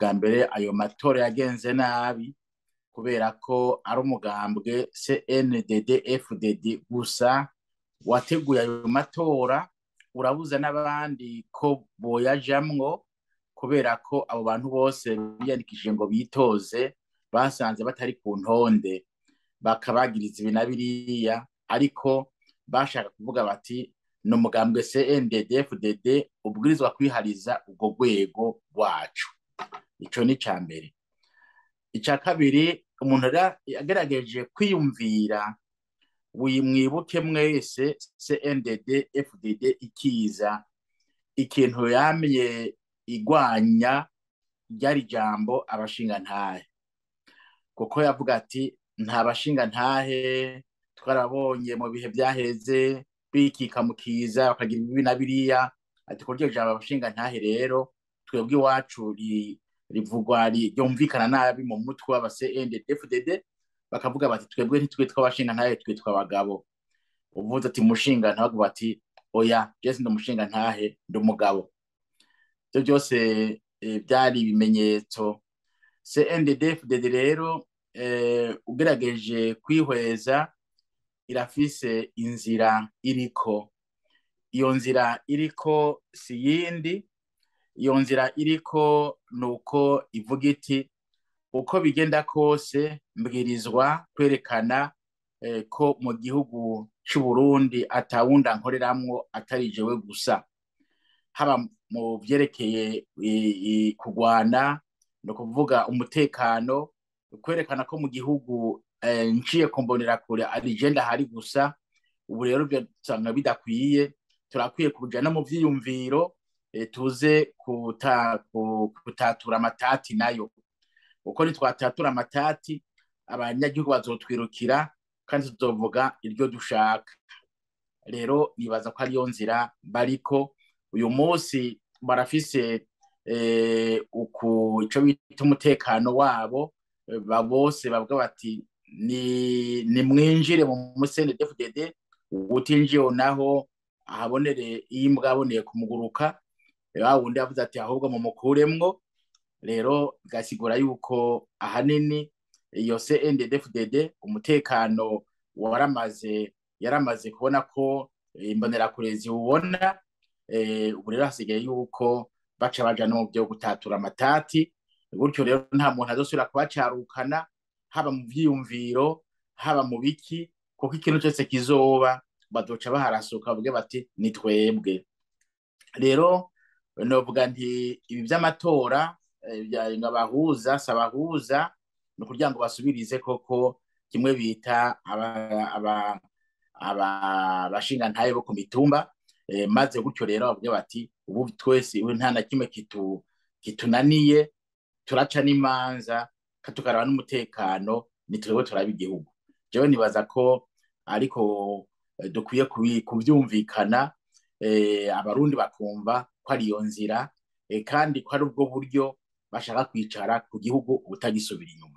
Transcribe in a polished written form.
Ubwa mbere, ayo matora yagenze nabi kubera ko ari umugambwe CNDD FDD gusa wateguye ayo matora, urabuza n'abandi ko boyajamwo, kubera ko abo bantu bose biyandikishije ngo bitoze basanze batari ku ntonde, bakabagiriza ibi na biriya. Ariko bashaka kuvuga bati ni umugambwe CNDD FDD ubwirizwa kwihariza ubwo rwego rwacu. Ico ni ica mbere. Ica kabiri, umuntu yagerageje kwiyumvira, mwibuke mwese CNDD FDD ikiza, ikintu yamye igwanya ryari jambo abashingantahe, kuko yavuga ati nta bashingantahe twarabonye mu bihe byaheze bikika mukiza bakagira ibi na biriya. Ati ko iryo jambo abashingantahe rero twebwe iwacu rivugwa ryumvikana nabi mu mutwe w'aba CNDD FDD, bakavuga bati twebwe ntitwitwa abashingantahe, twitwa abagabo. Uvuze ati umushingantahe, bavuga bati oya, je sindi umushingantahe, ndi umugabo. Ibyo byose byari ibimenyetso. CNDD FDD rero, ugerageje kwihweza, irafise inzira iriko. Iyo nzira iriko si yindi, iyo nzira iriko nuko ivuga iti uko bigenda kose mbwirizwa kwerekana ko mu gihugu c'u Burundi atawundi ankoreramwo atari jewe gusa, haba mu vyerekeye kugwana, ni ukuvuga umutekano, kwerekana ko mu gihugu nciye ku mbonerakure ari je ndahari gusa. Ubu rero usanga bidakwiye, turakwiye kuja no mu vyiyumviro, tuze kutatura amatati nayo, kuko nitwatatura amatati abanyagihugu bazotwirukira kandi tuzovuga iryo dushaka. Rero nibaza ko ariyo nzira bariko uyu munsi. Barafise uku ico bita umutekano wabo, bose bavuga bati ni mwinjire mu CNDD-FDD, utinjiye naho ahabonere imbwa aboneye kumuguruka. Wa wundi yavuze ati ahubwo mumukuremwo. Rero bigasigura yuko ahanini iyo CNDD-FDD umutekano waramaze, yaramaze kubona ko imbonerakure ziwubona. Ubu rero hasigaye yuko baca baja no mu byo gutatura amatati. Gutyo rero nta muntu azosubira kubacarukana, haba mu vyiyumviro, haba mu biki, kuko ikintu cyose kizoba bazoca baharasuka bavuge bati ni twebwe. Rero novuga nti ibi vy'amatora ngo abahuza sabahuza, ni ukugira ngo basubirize koko kimwe bita abashingantahe bo ku mitumba, maze gutyo rero bavuge bati ubu twese ubu nta na kimwe kitunaniye, turaca n'imanza, tukaraba n'umutekano, ni twebwe turaba igihugu. Jewe nibaza ko ariko dukwiye kuvyumvikana, abarundi bakumva ko ari iyo nzira, kandi ko ari ubwo buryo bashaka kwicara ku gihugu ubutagisubira inyuma.